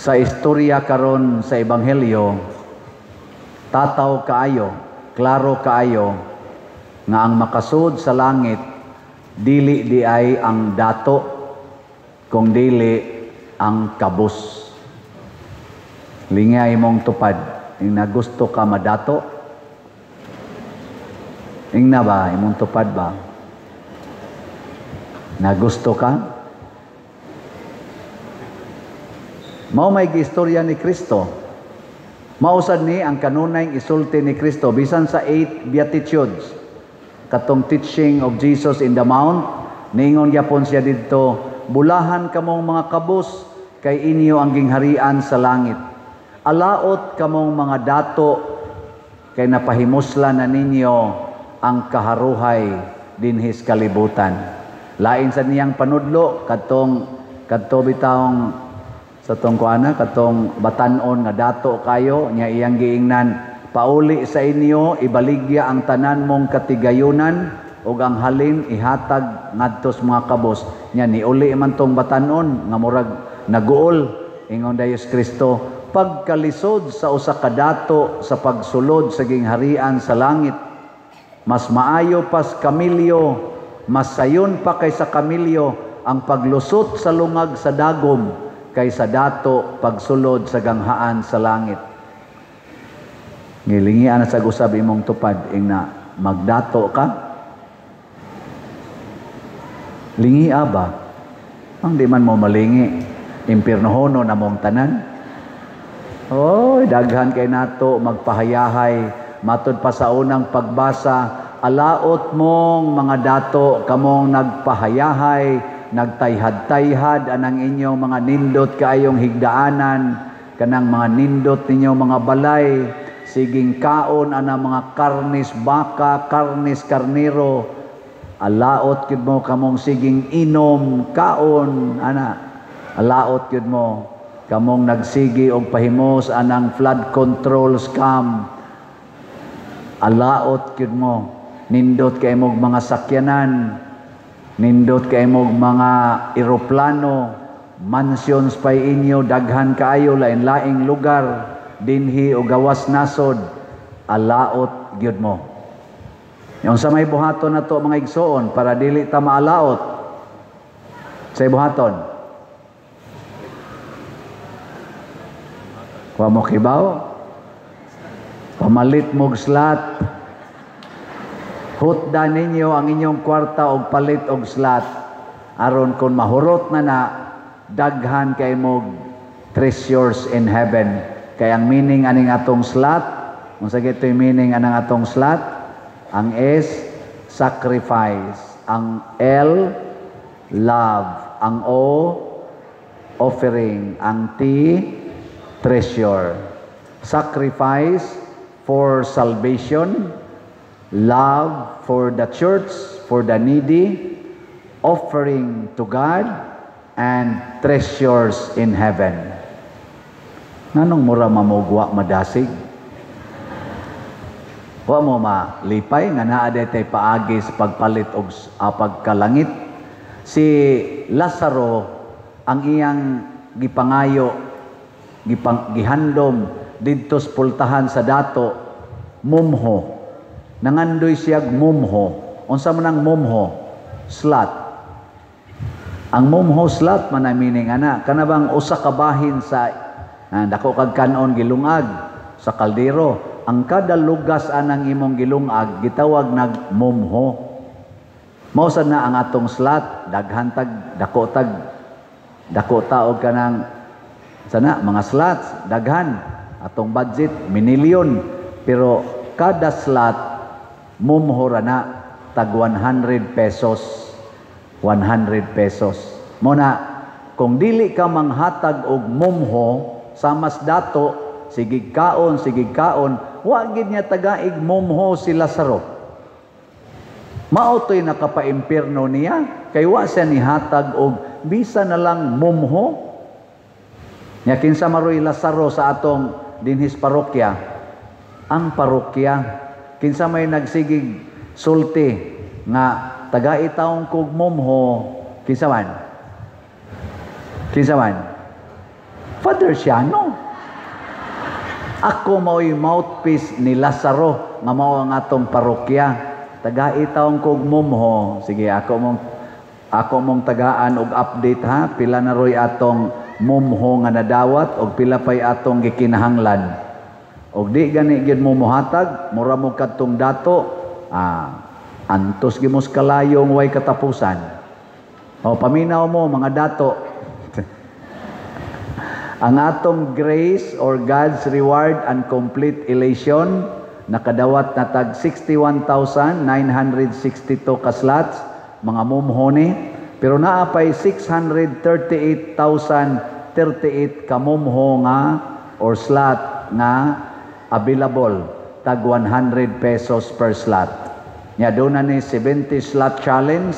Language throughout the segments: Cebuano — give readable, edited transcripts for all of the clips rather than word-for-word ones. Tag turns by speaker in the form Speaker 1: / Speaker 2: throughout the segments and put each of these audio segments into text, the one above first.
Speaker 1: Sa istorya karon sa Ebanghelyo, tataw kaayo, klaro kaayo nga ang makasud sa langit dili diay ang dato kung dili ang kabus. Lingay imong tupad, ing nagusto ka madato. Ingna ba imong tupad ba? Nagusto ka? Mao may giistorya ni Kristo. Mausad ni ang kanunay isulti ni Kristo bisan sa eight Beatitudes. Katong teaching of Jesus in the Mount, niingon gyapon siya didto, "Bulahan kamong mga kabus kay inyo ang gingharian sa langit. Alaot kamong mga dato kay napahimuslan na ninyo ang kaharuhay dinhis kalibutan." Lain sa niyang panudlo kadtong kadto bitawng sa tong kuana, katong batan-on nga dato kayo nya, iyang giingnan, "Pauli sa inyo, ibaligya ang tanan mong katigayunan ug ang halin ihatag ngadto sa mga kabos." Nya niuli man tong batan-on nga murag naguol. Ingon dayos Kristo, "Pagkalisod sa usa ka dato sa pagsulod sa gingharian sa langit. Mas maayo pas kamilyo, mas sayon pa kaysa kamilyo ang paglusot sa lungag sa dagom kaysa dato pagsulod sa ganghaan sa langit." Ngilingian na sa usab imong tupad, ingna magdato ka? Lingia ba? Ang di man mo malingi, impirnohono na mong tanan. Oy, daghan kay nato magpahayahay. Matud pa sa unang pagbasa, alaot mong mga dato, kamong nagpahayahay, nagtayhad-tayhad anang inyong mga nindot kaayong higdaanan, kanang mga nindot ninyong mga balay, siging kaon anang mga karnis baka, karnis karniro. Alaot gyud mo kamong siging inom, kaon ana. Alaot gyud mo kamong nagsigi og pahimos anang flood control scam. Alaot gyud mo, nindot kay mog mga sakyanan, nindot kay mog mga eroplano, mansions pay inyo, daghan kaayo, lain-laing lugar dinhi o gawas nasod. Alaot gyud mo. Yung sa may buhaton na to, mga igsoon, para dili ta maalaot sa buhaton? Wa mo kibaw? Pamalit mog slot. Hutda ninyo ang inyong kwarta og palit og slot aron kon mahurot na na, daghan kay mog treasures in heaven. Kay ang meaning aning atong slot, unsa gito'y meaning anang atong slot? Ang S, sacrifice. Ang L, love. Ang O, offering. Ang T, treasure. Sacrifice for salvation, love for the church, for the needy, offering to God, and treasures in heaven. Nganong mura mamugwa madasig? Wa mo malipay nga naa day paagi sa pagpalit og pagkalangit? Si Lazaro, ang iyang gipangayo, gihandom didto sa pultahan sa dato, mumho. Nangandoy siyag mumho. Unsa man ang mumho? Slut. Ang mumho, slut man ang meaning ana. Kana bang usa ka bahin sa dako kag kanon, gilungag sa kaldero. Ang kada lugas anang imong gilungag gitawag nag mumho. Mao sad na ang atong slut, daghan tag dako, tag dako ta og kanang sana mga slots, daghan atong budget, minilyon, pero kada slot mumho ra na, tag 100 pesos. 100 pesos. Mo na kung dili ka manghatag og mumho sa mas dato, sige kaon, sige kaon, wa gid niya tagaig mumho si Lazaro. Mao to'y nakapaimpirno niya kay wa siya nihatag og bisa na lang mumho. Nya kinsa maroy Lazaro sa atong dinhis parokya? Ang parokya. Kinsa may nagsigig sulti nga tagai taong kog mumho? Kinsa man? Kinsa man? Father Siano. Ako mao'y mouthpiece ni Lazaro nga mao ang atong parokya. Tagai taong kog mumho. Sige, ako mong tagaan og update ha. Pila na roy atong mumho nga nadawat og pila pay atong gikinahanglan. Og di gani gyud mo mohatag, mura mo kadtong dato, antos gyud mo sa kalayong way katapusan. O paminaw mo, mga dato. Ang atong grace or God's reward and complete elation, nakadawat na tag 61,962 ka slots, mga mumho ni, pero naa pay 638,038 ka mumho nga or slot nga available, tag ₱100 per slot. Nya doon na ni 70 slot challenge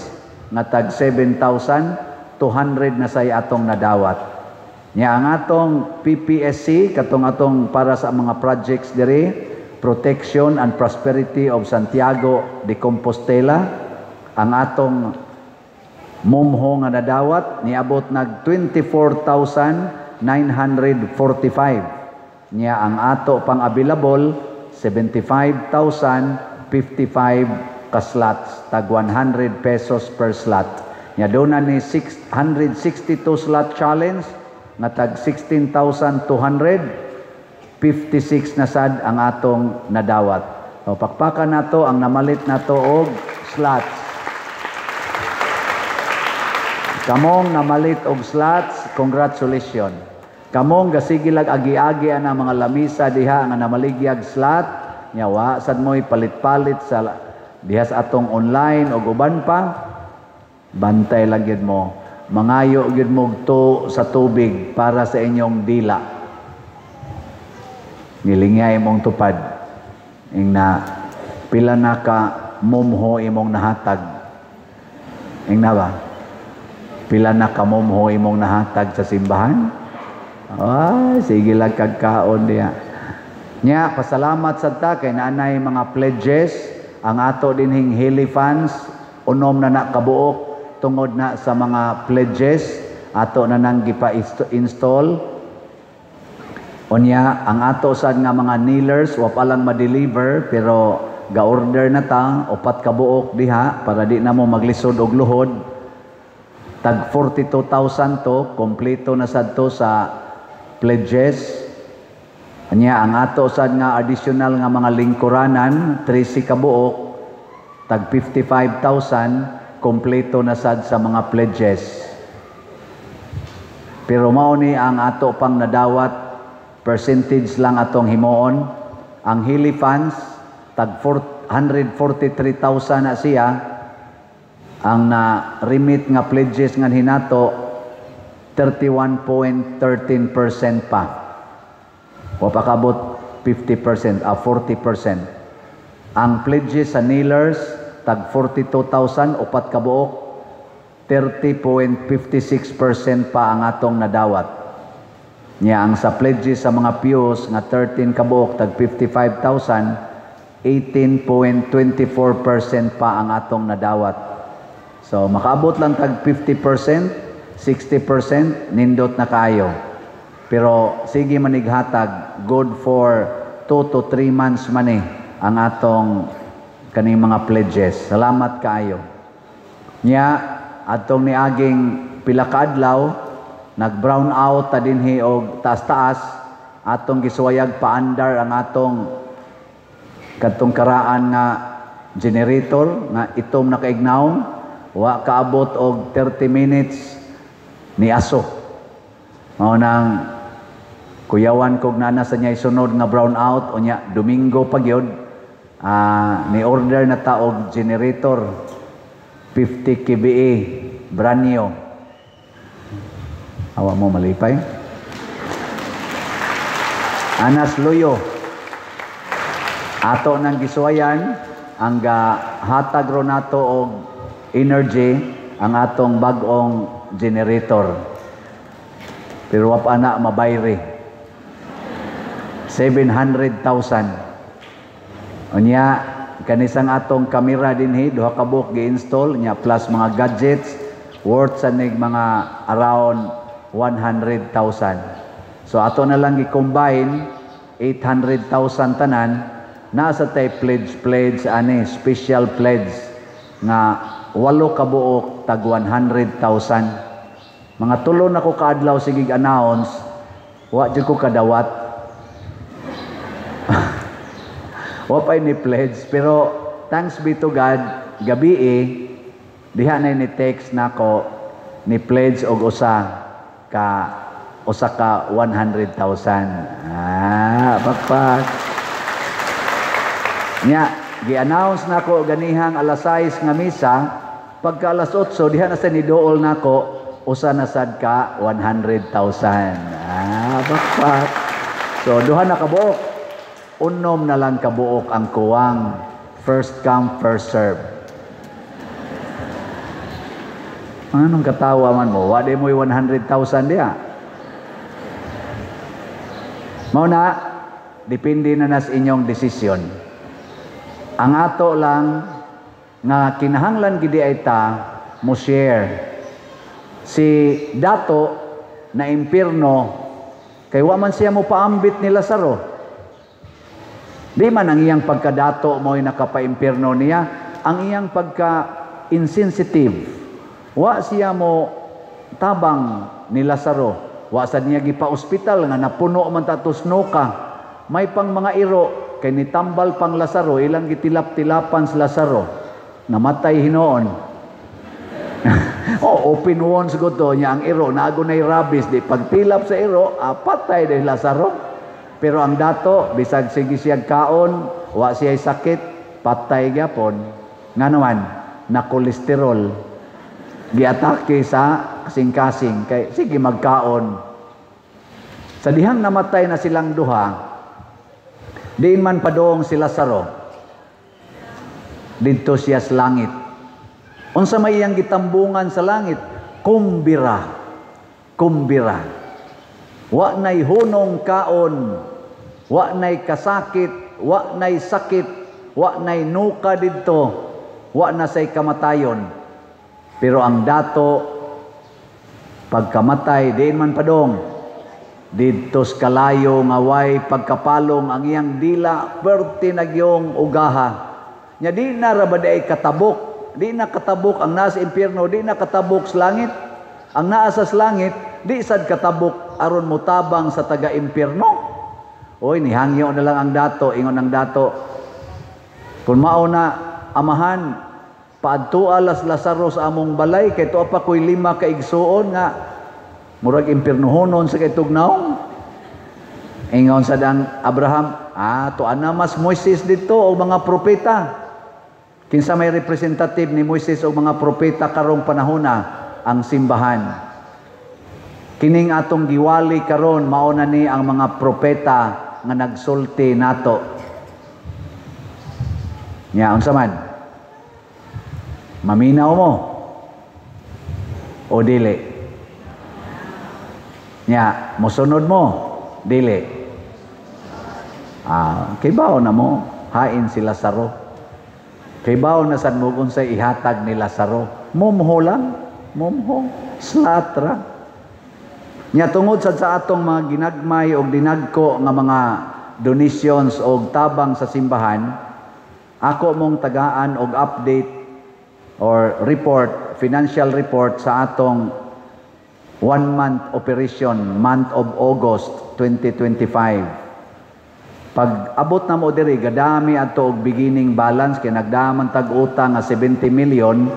Speaker 1: nga tag 7,200 na say atong nadawat. Nya ang atong PPSC, katong atong para sa mga projects diri, Protection and Prosperity of Santiago de Compostela, ang atong mumho nga nadawat niabot nag 24,945. Nya ang ato pang available, 75,055 ka slots, tag ₱100 per slot. Nya doon na ni 662 slot challenge nga tag 16,256 na sad ang atong nadawat. O pakpakan nato ang namalit nato og slots. Kamong namalit og slots, congratulations. Kamong gasige lag agi-agi ana mga lamisa diha nga namaligyag slot, nya wa sad mo'y palit-palit sa diha sa atong online og uban pa, bantay lang gyud mo. Mangayo gyud mo to sa tubig para sa inyong dila. Nilingay imong tupad. Ing na pila na ka mumho imong nahatag. Ing na ba? Pila na ka mumho imong nahatag sa simbahan? Ay, sige lang kagkaon diha. Nya, pasalamat sad ta kay naanay mga pledges. Ang ato dinhing Heli funds, unom na na kabuok tungod na sa mga pledges ato na nang gipa-install. Unya, ang ato sad nga mga kneelers wa pa lang ma-deliver, pero ga-order na ta upat ka buok diha para di na mo maglisod og luhod. Tag 42,000 to, kompleto na sad to sa pledges. Anya, ang ato sad nga additional nga mga lingkuranan, 13 ka buok, tag 55,000, kompleto na sad sa mga pledges. Pero mao ni ang ato pang nadawat, percentage lang atong himuon. Ang Hili funds, tag 443,000 na siya. Ang na-remit nga pledges nga hinato, 31.13% pa. Wa pa kabot 50%, 40%. Ang pledges sa kneelers, tag 42,000, upat ka buok, 30.56% pa ang atong nadawat. Nya ang sa pledges sa mga pews nga 13 ka buok, tag 55,000, 18.24% pa ang atong nadawat. So makaabot lang tag 50%, 60%, nindot na kaayo. Pero sige manighatag, good for 2 to 3 months man eh ang atong kaning mga pledges. Salamat kaayo. Nya atong niaging pila ka adlaw, nag-brown out ta dinhi og taas-taas, atong gisuwayag paandar ang atong kadtong karaan nga generator nga itom na kaignawong. Wa kaabot og 30 minutes ni aso. Mao nang kuyawan kog nana sa niya sunod nga brown out unya Domingo pa gyud, ni order na ta og generator 50 kVA brand new. Awa mo malipay. Anas Luyo. Ato nang gisuwayan ang hatag ro nato og energy ang atong bag-ong generator. Pero wa pa na mabayri. 700,000. Unya kanisang atong kamera dinhi duha ka buok gi-install nya plus mga gadgets worth sa nig mga around 100,000. So ato na lang i-combine 800,000 tanan. Nasa tay pledge pledge ani, special pledge nga walo ka buok tag 100,000. Mga 3 na ko kaadlaw sige announce, wa jud ko kadawat. Wa pay ni pledge, pero thanks be to God, gabi diha na ni text nako ni pledge og usa ka 100,000. Ah, pakpak. Nya, gi-announce nako ganihang alas 6 nga misa, pagka alas 8 diha na sa nidool nako usa na sad ka 100,000. Ah, pakpak. So duha na kabuok. 6 na lang kabuok ang kuwang. First come, first serve. Anong katawa man mo? Wa di mo'y 100,000 diha. Mao na, depende na nas inyong desisyon. Ang ato lang nga kinahanglan gidi ay ta mo share. Si dato na impierno kay wa man siya mo paambit ni Lazaro. Di man ang iyang pagkadato mo'y nakapaimpierno niya, ang iyang pagka insensitive. Wa siya mo tabang ni Lazaro. Wa sad niya gipa-ospital nga napuno man ta tusnoka. May pang mga iro kay nitambal pang Lazaro, ilang gitilap-tilapan sa Lazaro. Namatay hinoon. Oh, open wounds gud to niya ang iro, naago nay rabies, di pagtilap sa iro, patay di Lazaro. Pero ang dato, bisag sige siya kaon, wa siya sakit, patay gyapon. Nga naman, na kolesterol. Giatake sa kasing-kasing kay sige magkaon. Sa dihang namatay na silang duha, diin man padong si Lazaro, didto siya sa langit. Unsa may iyang gitambungan sa langit? Kumbira. Kumbira. Wa nay hunong kaon, wa nay kasakit, wa nay sakit, wa nay nuka didto, wa na say kamatayon. Pero ang dato pagkamatay, diin man padong didto sa kalayo nga way pagkapalong ang iyang dila, perti nagyong ugaha. Nya di na ra ba di katabok, di na katabok ang nasa impyerno, di na katabok sa langit. Ang naa sa langit, di sad katabok aron motabang sa taga-impyerno. Oy, nihangyo na lang ang dato, ingon ang dato. Kung mao na, amahan, paadtua las Lazaro sa among balay, kay tuwa pa ko'y 5 ka igsuon nga murag impiernohonon sa kay tugnaw. Ingon sa dang Abraham, tuwa na mas Moises dito o mga propeta. Kinsa may representative ni Moises o mga propeta karong panahona? Ang simbahan. Kining atong giwali karon mao na ni ang mga propeta nga nagsulti nato. Nya unsa man? Maminaw mo o dili? Nya mosunod mo dili? Kibaw na mo hain si Lazaro. Kibaw na sad mo kung sa ihatag ni Lazaro. Mumho lang, mumho, slatra. Nya tungod sad sa atong mga ginagmay og dinagko nga mga donations og tabang sa simbahan, ako mong tagaan og update or report, financial report sa atong 1 month operation, month of August 2025. Pag abot na mo diri, gadami ato og beginning balance kay nagdaman tag utang nga 70 million.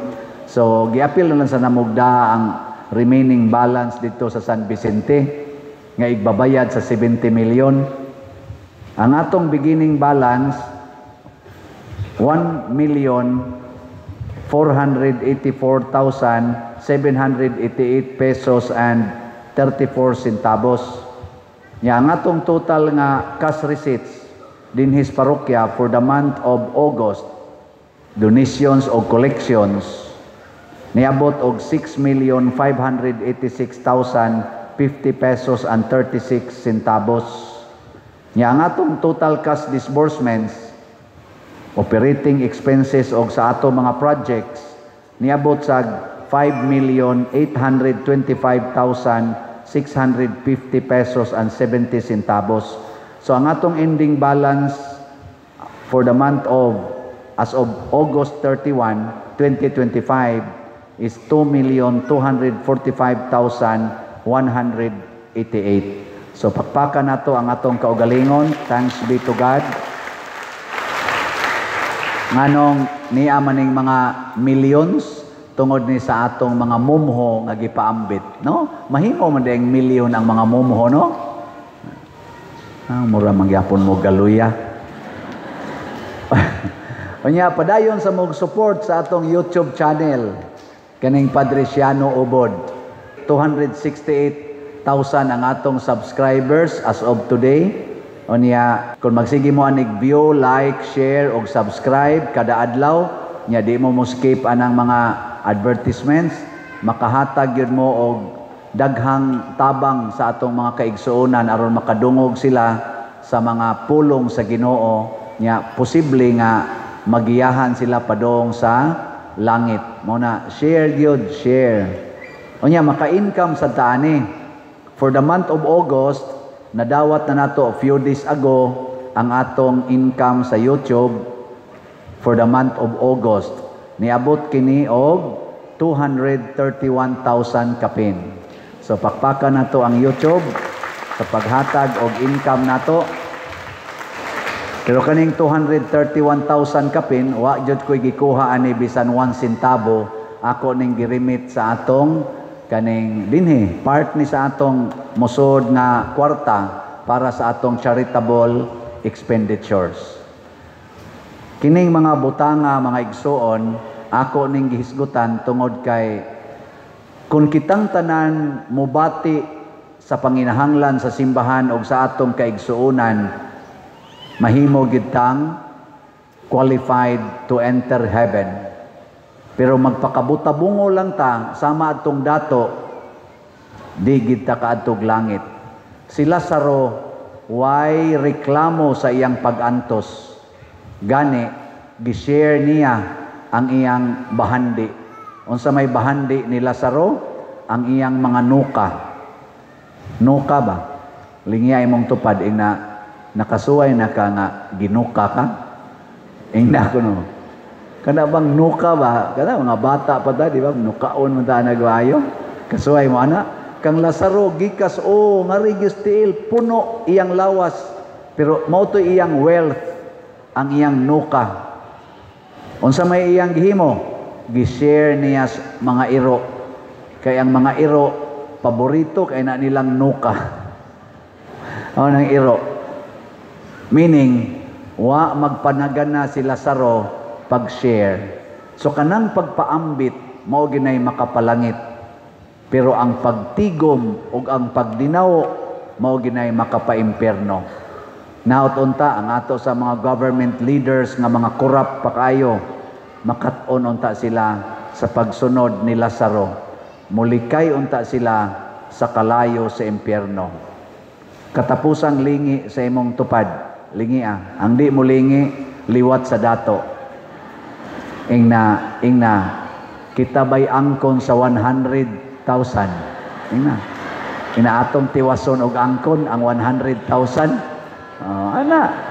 Speaker 1: So giapil na lang sa namugda ang remaining balance dito sa San Vicente nga igbabayad sa 70 million. Ang atong beginning balance 1,484,788 pesos and 34 centavos. Nya ang atong total nga cash receipts dinhis parokya for the month of August, donations o collections, niabot og 6,586,050 pesos and 36 centavos. Nya ang atong total cash disbursements, operating expenses og sa ato mga projects, niabot sa 5,825,600 650 pesos and 70 centavos. So ang atong ending balance for the month of as of August 31, 2025 is 2,245,188. So pakpakan nato ang atong kaugalingon. Thanks be to God. Nganong niya maning mga millions? Tungod ni sa atong mga mumho nga gipaambit, no? Mahimo man ding milyon ang mga mumho, no? Ah, mura mangyapon mo galuya. Unya, padayon sa mog support sa atong YouTube channel kaning Padre Siano Ubod. 268,000 ang atong subscribers as of today. Unya, kung magsige mo anig view, like, share og subscribe kada adlaw, nya di mo mo skip anang mga advertisements, makahatag yun mo og daghang tabang sa atong mga kaigsuonan aron makadungog sila sa mga pulong sa Ginoo, nya posible nga magiyahan sila padong sa langit. Mo na share gyud, share. Unya, maka-income sa taani. For the month of August, nadawat na nato a few days ago ang atong income sa YouTube for the month of August. Niabot kini og 231,000 kapin. So pakpakan nato ang YouTube sa paghatag og income nato. Pero kaning 231,000 kapin, wa jud ko'y gikuha ani bisan 1 centavo. Ako ning giremit sa atong kaning dinhi, part ni sa atong musod nga kwarta para sa atong charitable expenditures. Kining mga butanga, mga igsuon, ako ning gihisgutan tungod kay kung kitang tanan mubati sa panginahanglan sa simbahan o sa atong kaigsuonan, mahimo gid tang qualified to enter heaven. Pero magpakabutabungo lang ta sama atong dato, di gid ta kaadtog langit. Si Lazaro way reklamo sa iyang pag-antos. Gani gi-share niya ang iyang bahandi. Unsa may bahandi ni Lazaro? Ang iyang mga nuka. Nuka ba? Lingiya imong tupad, ingna nakasuway na ka nga ginuka ka. Ingna ko, no. Kana bang nuka ba? Kana mga bata pa ta, di ba? Nukaon man ta nagwayo. Kasuway mo ana. Kang Lazaro gikas o ngari tiil, puno iyang lawas. Pero mao to iyang wealth, ang iyang nuka. Unsa may iyang gihimo? Gi-share niya sa mga iro. Kay ang mga iro paborito kay na nilang nuka. O nang iro. Meaning, wa magpanagan na si Lazaro pag-share. So kanang pagpaambit mao ginay makapalangit. Pero ang pagtigom ug ang pagdinaw mao ginay makapaimpierno. Naot unta ang ato sa mga government leaders nga mga corrupt pa kaayo, makat-on unta sila sa pagsunod ni Lazaro. Mulikay unta sila sa kalayo sa impyerno. Katapusang lingi sa imong tupad, lingi ah. Ang di mo lingi, liwat sa dato. Ingna, ingna, kita bay angkon sa 100,000? Ingna. Ina atong tiwason og angkon ang 100,000. Oh, ana.